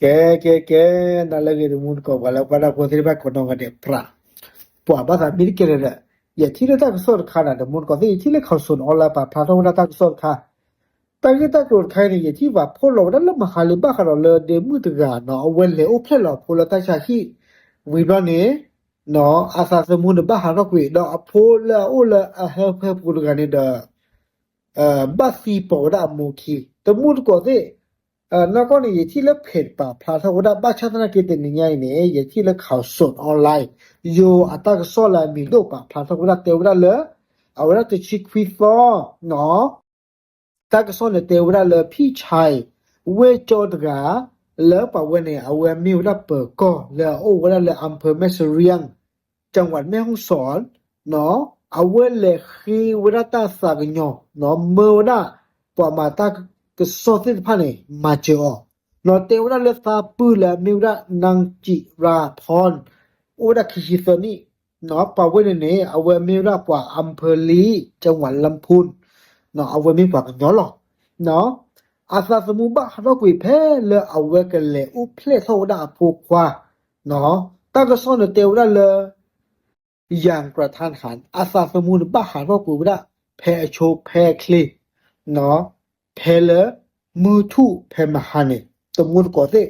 ကဲ ကဲ ကဲ, နၤလၢအဂ့ၤ တမူတကိး ပှၤလၢကွၢ်တၢ်ဖိသ့ၣ်တဖၣ် ကိးနီၢ်ဂၤဒဲး ပြး ပှၤဘၣ်သးမံတကဲလၢာ်ဒီး ယထံၣ်လၢတၢ်ကစီၣ်တခါန့ၣ် တမူတကိးသ့ၣ် ယထံၣ်လၢ Khaosod Online ပာ်ဖျါထီၣ်ဝဲဒၣ်တၢ်ကစီၣ်တခါ, တၢ်ဂ့ၢ်တၢ်ကျိၤတခါအံၤန့ၣ် ယထံၣ်ပာ်ဖှိၣ်လီၤဝဲဒၣ်လၢမဟါလံ ဘၣ်ဃးဒီးလၢဒ့မုၣ်တဂၤနီၤ အဝဲလဲၤအိၣ်ဖျဲၣ်လီၤအဖိလၢတၢ်ဆါဟံၣ် ဝံၤဘျီန့ၣ် အသးသမူန့ၣ်ဘၣ်ဟးထီၣ်ကွံာ် ဒီးအဖိလၢအအိၣ်လၢအဟၢဖၢပူၤတဂၤန့ၣ်ဒီး ဘၣ်သံပိာ်ဝဲဒၣ်အမိၢ်ခံ, တမူတကိးသ့ၣ်, နီၢ်ကီၢ်န့ၣ် ယထံၣ်လၢ page ပာ်ဖျါထီၣ်ဝဲဒၣ် ဘၣ်ဆၣ်သနာ်က့တနံၤညါအံၤန့ၣ် ယထံၣ်လၢ Khaosod Online ယိၤအတၢ်ကစီၣ်လၢအမံၤဒိၣ်ပာ်ဖျါထီၣ်ဝဲဒၣ် တဲဝဲဒၣ်လၢ အဝဲဒၣ်တဆံခွံသီ တၢ်ကစီၣ်န့ၣ်တဲဝဲဒၣ်လၢ ဖံၣ်ဆဲ ဝ့ၢ်ကၠီတဂၤ လၢပှၤဝဲန့ၣ် အဝဲမ့ၢ်ဝဲဒၣ်ပၢၤကီၢ်လၢအအိၣ်ဝဲဒၣ်လၢ အၣ်ဖၢၣ်မဲၣ်စရံယၣ် ကၠၣ်ဝးမဲၣ်ဟီၣ်စီၣ် အဝဲလဲၤဃ့ဝဲဒၣ်တၢ်သးကညီၤ မၢဝဲဒၣ် ပှၤမၤတၢ်ကစီၣ်သ့ၣ်တဖၣ်န့ၣ် မၤစၢၤအီၤ, တဲဝဲဒၣ်လၢသးပုၢ်လၢအမ့ၢ်ဝဲဒၣ် နၢ်စံးရၤဖီၣ် အိၣ်ဝဲဒၣ်ခံဆံသၢနံၣ် ပှၤဝဲန့ၣ်န့ၣ် အဝဲမ့ၢ်ဝဲဒၣ်ပှၤ အၣ်ဖၢၣ်လံ ကၠၣ်ဝးလါဖူၣ် အဝဲမ့ၢ်ပှၤကညီလီၤ. အသးသမူဘၣ်ဟးထီၣ်ကွံာ်ဖဲလၢအဝဲကလဲၤအိၣ်ဖျဲၣ်ထီၣ်ဝဲဒၣ်အဖိခွါ, တၢ်ကစီၣ်န့ၣ်တဲဝဲဒၣ်လၢ ယၣ်ကရၤထၢၣ်ဟၣ် အသးသမူန့ၣ်ဘၣ်ဟးထီၣ်ကွံာ်ဝဲဒၣ် ဖဲအဆိဖဲအချ့ ဖဲလၢ မုၢ်ထူၣ်ဖဲမဟါန့ၣ် တမူတကိးသ့ၣ်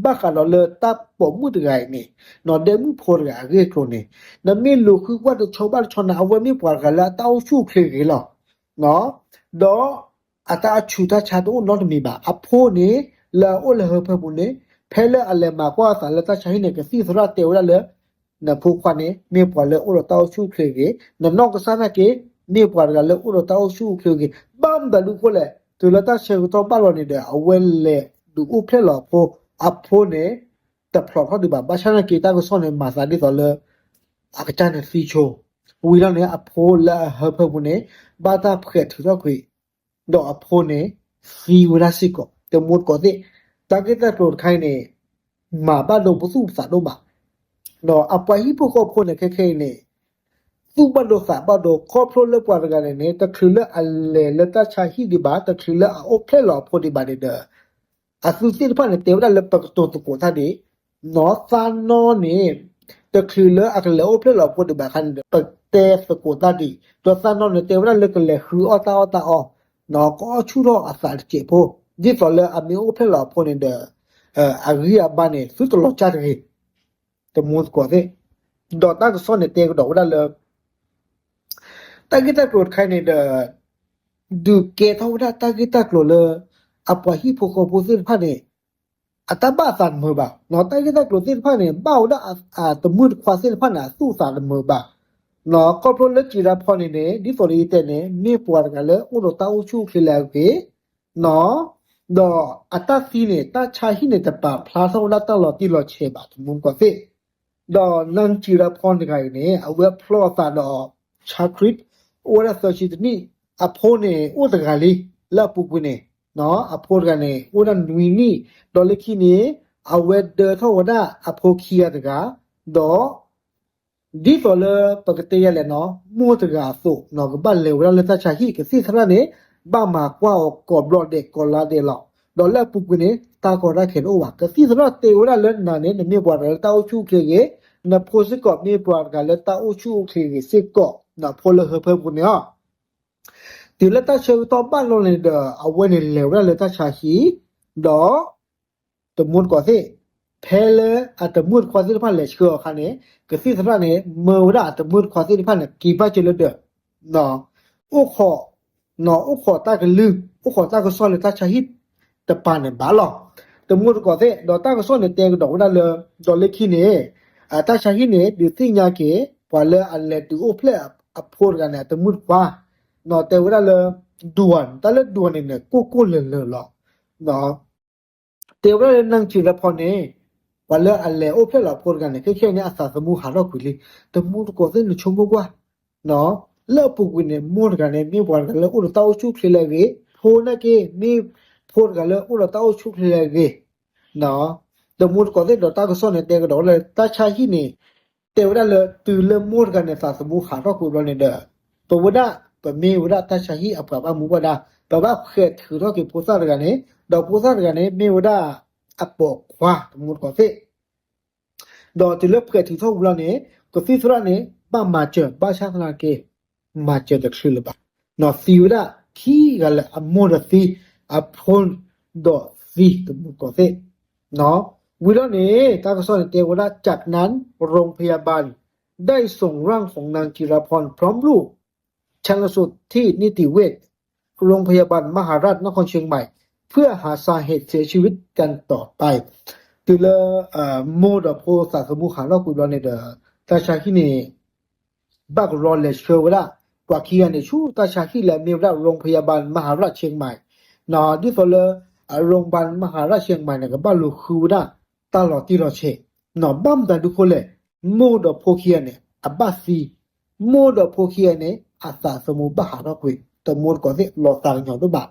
ဘၣ်ဃးဒီးလၢတၢ်ပိာ်မုၣ်တဂၤအံၤန့ၣ် ဒဲမုၣ်ဖိတဂၤအဂ့ၢ်အကျိၤန့ၣ် နမ့ၢ်လူၤဃုကွၢ်တဆီဘၣ်တဆီန့ၣ် အဝဲမ့ၢ်ပှၤတဂၤလၢအတၢ်အိၣ်ဆူၣ်အိၣ်ချ့ဂ့ၤလီၤ. ဒီးအတၢ်အဆူးတၢ်ဆါတအိၣ်နီတမံၤဘၣ်. အဖိန့ၣ် လၢအအိၣ်လၢဟၢဖၢပူၤန့ၣ် ဖဲလၢအလဲၤမၤကွၢ်အသးလၢတၢ်ဆါဟံၣ်န့ၣ် ကသံၣ်သရၣ်တဲဝဲဒၣ်လၢ နဖိခွါန့ၣ် မ့ၢ်ပှၤလၢအိၣ်ဒီးတၢ်အိၣ်ဆူၣ်အိၣ်ချ့ဂ့ၤ, နနီၢ်ကစၢ်နာ်က့ မ့ၢ်ပှၤတဂၤလၢအိၣ်ဒီးတၢ်အိၣ်ဆူၣ်အိၣ်ချ့ဂ့ၤ, ဘၣ်မတၤဒုးအဃိလဲၣ်, တုၤလၢတၢ်ဆၢကတီၢ်ဘၣ်လီၤန့ၣ်ဒီး အဝဲလဲၤဒုးအိၣ်ဖျဲၣ်လီၤအဖိ, အဖိန့ၣ် တဖျိးထီၣ်ဒံးဘၣ်, ဘၣ်ဆၣ်နာ်က့တၢ်ကစီၣ်န့ၣ် မၤသးဒ်သိးလၢ အကစၢ်န့ၣ်သံဆိ, ဝံၤလီၤန့ၣ် အဖိလၢအဟၢဖၢပူၤန့ၣ် ဘၣ်တၢ်ဖှဲးထုးထီၣ်ကွံာ် ဒီးအဖိန့ၣ် သံဝဲဒၣ်စ့ၢ်ကီး, တမူတကိးသ့ၣ်, တၢ်ဂ့ၢ်တၢ်ကျိၤတခါအံၤန့ၣ် မၤဘၣ်ဒိပသူၣ်ပသးဒိၣ်မး, ဒီးအပှၤဟံၣ်ဖိဃီဖိန့ၣ် ခဲခဲအံၤန့ၣ် သူၣ်ဘၣ်ဒိသးဘၣ်ဒိ ခီဖျိလၢပှၤတဂၤန့ၣ်န့ၣ် တချုးလၢအလဲၤလၢတၢ်ဆါဟံၣ်ဒံးဘၣ်, တချုးလၢအအိၣ်ဖျဲၣ်လီၤအဖိဒံးဘၣ်န့ၣ်ဒီး အသုသ့ၣ်တဖၣ်န့ၣ် တဲဝဲဒၣ်လၢပကတိၤသကိးတၢ်ဒံး, နီၢ်သးနီၢ်န့ၣ် တချုးလၢအကလဲၤအိၣ်ဖျဲၣ်လီၤအဖိဒံးဘၣ်အခါန့ၣ်ဒီး ပတဲသကိးတၢ်ဒံး, ဒီးသးနီၢ်န့ၣ် တဲဝဲဒၣ်လၢကလဲၤဃုအီၣ်တၢ်အီၣ်တၢ်အီ, နီၢ်ကအီၣ်ဆူၣ်ထီၣ်အသးတစဲးဖိ, ဒ်သိးလၢအမ့ၢ်အိၣ်ဖျဲၣ်လီၤအဖိန့ၣ်ဒီး အဂံၢ်အဘါန့ၣ် သုတလီၤကၢ်တဂ့ၤ တမူတကိးသ့ၣ်, ဒီးတၢ်ကစီၣ်န့ၣ်တဲကဒီးဝဲဒၣ်လၢ တၢ်ဂ့ၢ်တၢ်ကျိၤတခါအံၤန့ၣ်ဒီး ဒုးကဲထီၣ်ဝဲဒၣ်တၢ်ဂ့ၢ်တၢ်ကျိၤလၢ အပှၤဟံၣ်ဖိဃီဖိသ့ၣ်တဖၣ်န့ၣ် အတၢ်ဘၣ်အသးတမုာ်ဘၣ်, တၢ်ဂ့ၢ်တၢ်ကျိၤသ့ၣ်တဖၣ်န့ၣ် ဘၣ်ဝဲဒၣ်အတမုၣ်တခွါသ့ၣ်တဖၣ်န့ၣ် အသူၣ်အသးတမုာ်ဘၣ်, ခီဖျိလၢစံးရၤဖီန့ၣ်န့ၣ် ဒ်သိးလၢယတဲန့ၣ် မ့ၢ်ပှၤတဂၤလၢအိၣ်ဒီးတၢ်အိၣ်ဆူၣ်အိၣ်ချ့လၢအဂ့ၤ ဒီးအတၢ်သံန့ၣ် တၢ်ဆါဟံၣ်န့ၣ် တပာ်ဖျါထီၣ်ဝဲဒၣ်တၢ်လီၤတံၢ်လီၤဆဲးဘၣ် တမူတကိးသ့ၣ်, ဒီးနၢ်စံးရၤဖီတဂၤအံၤန့ၣ် အဝဲဖျီအသးဒီး ဆါခရံာ် အိၣ်ဝဲဒၣ်သၢဆံတနံၣ်, အဖိန့ၣ် အိၣ်တဂၤလံ လၢအပူၤကွံာ်န့ၣ်, အဖိတဂၤန့ၣ် အိၣ်ဝဲဒၣ်နွံနံၣ်, ဒီးလၢခံန့ၣ် အဝဲဒၢထီၣ်ဝဲဒၣ်အဖိခံဂၤတဂၤ, ဒီး ဒ်သိးလၢပကတဲယၤလဲၣ်နီၤ မိၢ်တဂၤအသိးနီၤ ကဘၣ်လဲၤဝဲဒၣ်လၢတၢ်ဆါဟံၣ် ကသံၣ်သရၣ်န့ၣ် ဘၣ်မၤကွၢ်အီၤကိးဘျီဒဲးကိးလါဒဲးလီၤ. ဒီးလၢအပူၤကွံာ်န့ၣ် တၢ်ကီတၢ်ခဲတအိၣ်ဘၣ်. ကသံၣ်သရၣ်တဲဝဲဒၣ်လၢနၤန့ၣ် နမ့ၢ်ပှၤတဂၤလၢတၢ်အိၣ်ဆူၣ်အိၣ်ချ့ဂ့ၤ, နဖိစ့ၢ်ကီးမ့ၢ်ပှၤတဂၤလၢတၢ်အိၣ်ဆူၣ်အိၣ်ချ့ဂ့ၤစ့ၢ်ကီး ဖိလၢဟၢဖၢပူၤန့ၣ်လီၤ. တုၤလၢတၢ်ဆၢကတီၢ်ဘၣ်လီၤန့ၣ်ဒီး အဝဲန့ၣ်လဲၤဝဲဒၣ်လၢတၢ်ဆါဟံၣ်, ဒီး တမူတကိးသ့ၣ်, ဖဲလၢအတမုၣ်တခွါသ့ၣ်တဖၣ်လဲၤဆှၢအီၤအခါန့ၣ် ကသံၣ်သရၣ်န့ၣ် မၢဝဲဒၣ်အတမုၣ်တခွါသ့ၣ်တဖၣ်န့ၣ် က့ၤဘၣ်စၢၤလၢဒၢး, အိၣ်ခိး, အိၣ်ခိးတၢ်ကလုၢ် အိၣ်ခိးတၢ်ကစီၣ်လၢတၢ်ဆါဟံၣ်တပၤန့ၣ်ဘၣ်လီၤ. တမူတကိးသ့ၣ် ဒီးတၢ်ကစီၣ်န့ၣ်တဲကဒီးဝဲဒၣ်လၢ ဒီးလၢခံန့ၣ် တၢ်ဆါဟံၣ်န့ၣ် ဒုးသ့ၣ်ညါက့ၤ ပှၤလၢအလဲၤဒုးအိၣ်ဖျဲၣ်အဖိတဂၤန့ၣ် အတမုၣ်တခွါ, တဲဝဲဒၣ်လၢ ဒွၣ် တၢ်လၢဒွၣ်န့ၣ်န့ၣ် ကိၢ်ကိၢ်လၢၤလၢၤလီၤ. တဲဝဲဒၣ်လၢနၢ်စံးရၤဖီန့ၣ် ပှၤလၢအလဲၤအိၣ်ဖျဲၣ်လီၤအဖိတဂၤန့ၣ် ခဲခဲအံၤန့ၣ် အသးသမူဟးထီၣ်ကွံာ်လံ. တမူတကိးသ့ၣ်န့ၣ်ဆိကမိၣ်ကွၢ်, လၢအပူၤကွံာ်န့ၣ် မိၢ်တဂၤန့ၣ် မ့ၢ်ပှၤတဂၤလၢအိၣ်ဒီးတၢ်အိၣ်ဆူၣ်အိၣ်ချ့လၢအဂ့ၤ, ဖိနာ်က့ မ့ၢ်ဖိတဂၤလၢအိၣ်ဒီးတၢ်အိၣ်ဆူၣ်အိၣ်ချ့လၢအဂ့ၤ တမူတကိးသ့ၣ်ဒီးတၢ်ကစီၣ်န့ၣ် တဲကဒီးဝဲဒၣ်လၢတၢ်ဆါဟံၣ်န့ၣ် တဲဝဲဒၣ်လၢ တုၤလၢမိၢ်တဂၤန့ၣ် သးသမူဟးထီၣ်ကွံာ်ဘျီန့ၣ်ဒီး ပဝဲဒၣ် ပမ့ၢ်ဝဲဒၣ်တၢ်ဆါဟံၣ်အပှၤဘၣ်မူဘၣ်ဒါ, ပဘၣ်ဖှဲးထုးထီၣ်က့ၤဖိသၣ်တဂၤန့ၣ်, ဒီးဖိသၣ်တဂၤန့ၣ် မ့ၢ်ဝဲဒၣ် အပိာ်ခွါ တမူတကိးသ့ၣ် ဒီးတုၤလၢပှဲၤထံးထီၣ်ဝံၤလီၤန့ၣ် ကသံၣ်သရၣ်န့ၣ် ဘၣ်မၤစၢၤ ဘၣ်ဆၣ်သနာ်က့ မၤစၢၤတချုးလၢၤဘၣ်. သံဝဲဒၣ်ခံဂၤလၢာ် အမိၢ်ဒီးသံ, အဖိဒီးသံ တမူတကိးသ့ၣ်. ဝံၤလီၤန့ၣ် တၢ်ကစီၣ်န့ၣ်တဲဝဲဒၣ် จากนั้น โรงพยาบาลได้ส่งร่างของนางจิราพรพร้อมลูก ชันสูตรที่นิติเวชโรงพยาบาลมหาราชนครเชียงใหม่ เพื่อหาสาเหตุเสียชีวิตกันต่อไป တုၤလၢ မိၢ်ဒီးဖိသးသမူဟးထီၣ်ကွံာ်ဘျီန့ၣ်ဒီး တၢ်ဆါဟံၣ်န့ၣ် ဘၣ်ကရီလဲၤဆှၢဝဲဒၣ် ပှၤခံဂၤန့ၣ် ဆူတၢ်ဆါဟံၣ်လၢ မ့ၢ်ဝဲဒၣ် โรงพยาบาลมหาราชเชียงใหม่ ဒ်သိးလၢ โรงพยาบาลมหาราชเชียงใหม่ န့ၣ် ကဘၣ်လူၤဃုဝဲဒၣ် တၢ်လီၤတံၢ်လီၤဆဲး ဘၣ်မတၤဒုးခိၣ်လဲၣ် မိၢ်ဒီးဖိခံဂၤန့ၣ် အဘၣ်သံ, မိၢ်ဒီးဖိခံဂၤန့ၣ် အသးသမူဘၣ်ဟးထီၣ်ကွံာ် တမူတကိးသ့ၣ် လီၤသးကညီၤဒိၣ်ဘၣ်.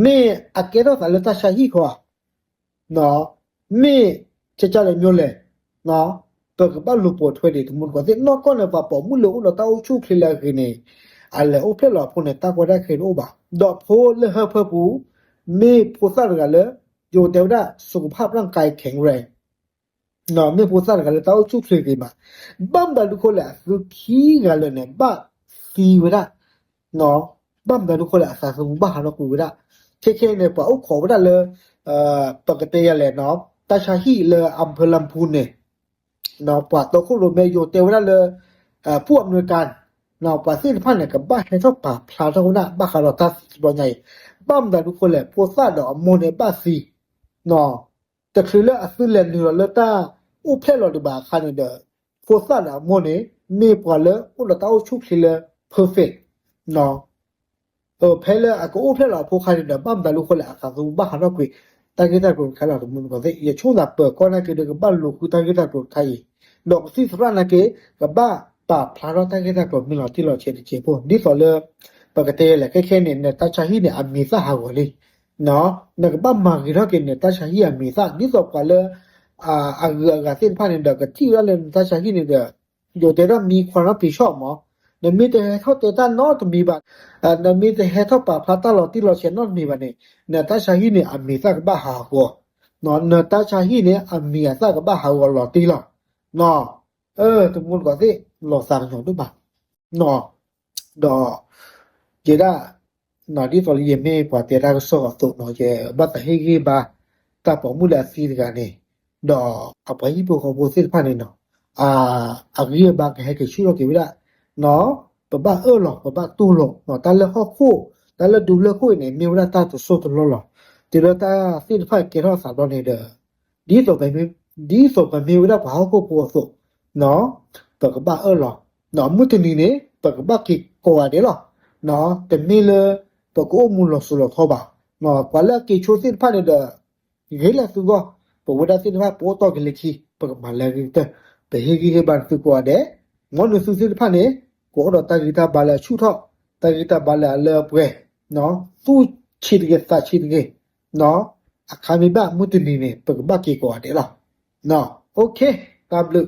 မ့ၢ်အကဲထီၣ်သးလၢတၢ်ဆါဟံၣ်ခီဧါ မ့ၢ်ကကလဲၣ်မ့ၢ်လဲၣ် ပကဘၣ်လူၤပိာ်ထွဲဒံး တမူတကိးသ့ၣ် နီၢ်ကီၢ်န့ၣ် ပှၤပိာ်မုၣ်လၢအိၣ်ဒီးတၢ်အိၣ်ဆူၣ်အိၣ်ချ့လၢအဂ့ၤန့ၣ် အလဲၤအိၣ်ဖျဲၣ်လီၤအဖိန့ၣ် တၢ်ကီတၢ်ခဲတအိၣ်ဘၣ်. ဒီးဖိလၢဟၢဖၢပူၤ မ့ၢ်ဖိသၣ်တဂၤလၢ ယိၤတဲဝဲဒၣ် สุขภาพร่างกายแข็งแรง မ့ၢ်ဖိသၣ်တဂၤလၢတၢ်အိၣ်ဆူၣ်ချ့ဂ့ၤမး ဘၣ်မတၤဒုးခိၣ်လဲၣ် အသုခံဂၤလၢာ်န့ၣ် ဘၣ်သံဝဲဒၣ် ဘၣ်မတၤဒုးခိၣ်လဲၣ် အသးသမူဘၣ်ဟးထီၣ်ကွံာ်ဝဲဒၣ်. ခဲခဲအံၤန့ၣ် ပှၤအိၣ်ခိးဝဲဒၣ်လၢ ပကတဲယၤလဲၣ် တၢ်ဆါဟံၣ်လၢ อำเภอลำพูน န့ၣ် ပှၤတီခိၣ်ရိၣ်မဲယိၤတဲဝဲဒၣ်လၢ ผู้อำนวยการ ပှၤသ့ၣ်တဖၣ်န့ၣ် ကဘၣ်ဟဲထီၣ်ပာ်ဖျါထီၣ်ဝဲဒၣ် ဘၣ်ဃးဒီးတၢ်သံတဘျီညါအံၤ ဘၣ်မတၤဒုးခိၣ်လဲၣ် ဖိသၣ်ဒီးအမိၢ်န့ၣ်ဘၣ်သံ တချုးလၢအသုလဲၤနုာ်လီၤလၢတၢ်အိၣ်ဖျဲၣ်လီၤဒံးဘၣ်အခါန့ၣ်ဒီး ဖိသၣ်ဒီးအမိၢ်န့ၣ် မ့ၢ်ပှၤလၢအိၣ်ဒီးတၢ်အိၣ်ဆူၣ်ချ့လၢ perfect ဖဲလၢအကအိၣ်ဖျဲၣ်လီၤအဖိခါန့ၣ်ဒီး ဘၣ်မတၤဒုးခိၣ်လဲၣ် အသးသမူဘၣ်ဟးထီၣ်ကွံာ် တၢ်ဂ့ၢ်တၢ်ကျိၤတခါလီၤ တမူတကိးသ့ၣ် ယဆိကမိၣ်ပၢၤကီၢ်နာ်က့ဒီး ကဘၣ်လူၤဃုတၢ်ဂ့ၢ်တၢ်ကျိၤတခါအံၤ ဒီးကသံၣ်သရၣ်နာ်က့ ကဘၣ်ပာ်ဖျါထီၣ်တၢ်ဂ့ၢ်တၢ်ကျိၤမ့ၢ်လီၤတံၢ်လီၤဆဲးတက့ၢ်ဖိ ဒ်သိးလၢ ပကတဲလဲၣ် ခဲခဲန့ၣ် နတၢ်ဆါဟံၣ်န့ၣ် အမံၤသၣ်ဟးဂီၤလံ နကဘၣ်မၤဂ့ၤထီၣ်က့ၤနတၢ်ဆါဟံၣ်အမံၤသၣ် ဒ်သိးပှၤလၢ အဂုၤအဂၤသ့ၣ်တဖၣ်န့ၣ်ဒီး ကထံၣ်ဝဲဒၣ်လၢနတၢ်ဆါဟံၣ်န့ၣ်ဒီး ယိၤတဲဒၣ်မံခွါနီတပံၤဆီၣ်မး နမ့ၢ်တဟဲထီၣ်တဲတၢ်နီတမံၤဘၣ် နမ့ၢ်တဟဲထီၣ်ပာ်ဖျါတၢ်လီၤတံၢ်လီၤဆဲးနီတမံၤဘၣ်န့ၣ် နတၢ်ဆါဟံၣ်န့ၣ် အမံၤသၣ်ကဘၣ်ဟးဂီၤ နတၢ်ဆါဟံၣ်န့ၣ် အမံၤအသၣ်ကဘၣ်ဟးဂီၤလီၤတံၢ်လီၤ တမူတကိးသ့ၣ် လီၤသးကညီၤဒိၣ်ဘၣ် ဒီး ယဲဒၣ် ဒ်သိးလၢယမ့ၢ်ပှၤတဲတၢ်ကစီၣ်အသိးနီၤ ယဘၣ်သးဟ့ၣ်ဂံၢ်ဘါ တၢ်ပိာ်မုၣ်လၢအသံတဂၤန့ၣ် ဒီးအပှၤဟံၣ်ဖိဃီဖိသ့ၣ်တဖၣ်န့ၣ်နီၤ အဂံၢ်အဘါကဟဲက့ၤဆူၣ်ထီၣ်က့ၤဝဲဒၣ် ပဘၣ်အၢၣ်လီၤ ပဘၣ်တူၢ်လိာ် တၢ်လၢဟီၣ်ခိၣ် တၢ်လၢဒူလၢၢ်ခိၣ်အံၤန့ၣ် မ့ၢ်ဝဲဒၣ်တၢ်တစိၢ်တလီၢ်လီၤ. တုၤလၢတၢ်သ့ၣ်တဖၣ်ကဲထီၣ်သးဘျီန့ၣ်ဒီး ဒ်သိးပမ့ၢ်ဝဲဒၣ်ပှၤဟီၣ်ခိၣ်ဖိအသိး ပကဘၣ်အၢၣ်လီၤ မုၢ်တနံၤန့ၣ် ပကဘၣ်က့ၤကိးဂၤဒဲးလီၤ. တမ့ၢ်လၢ ပကအိၣ်မူလီၤစိၤလီၤထီဘၣ်. ပှၤလၢအက့ၤဆိသ့ၣ်တဖၣ်န့ၣ်ဒီး ဂ့ၤလၢသုဂီၢ် ပဝဲဒၣ်သ့ၣ်တဖၣ် ပအိၣ်တီၢ်က့ၤလၢခံ ပကမၤလၢအဂ့ၤကတၢၢ် ပဟ့ၣ်ဂံၢ်ဟ့ၣ်ဘါနသုကိးဂၤဒဲး မ်နသုသ့ၣ်တဖၣ်န့ၣ် ကအိၣ်ဒီးတၢ်ဂံၢ်တၢ်ဘါလၢအဆူၣ်ထီၣ် တၢ်ဂံၢ်တၢ်ဘါလၢအလၢအပှဲၤ သူၣ်ဆံးတဂ့ၤ သးဆံးတဂ့ၤ အခါမ့ၢ်ဘၣ်မုၢ်တနံၤန့ၣ် ပကဘၣ်က့ၤကိးဂၤဒဲးလီၤ. တၢ်ဘျုး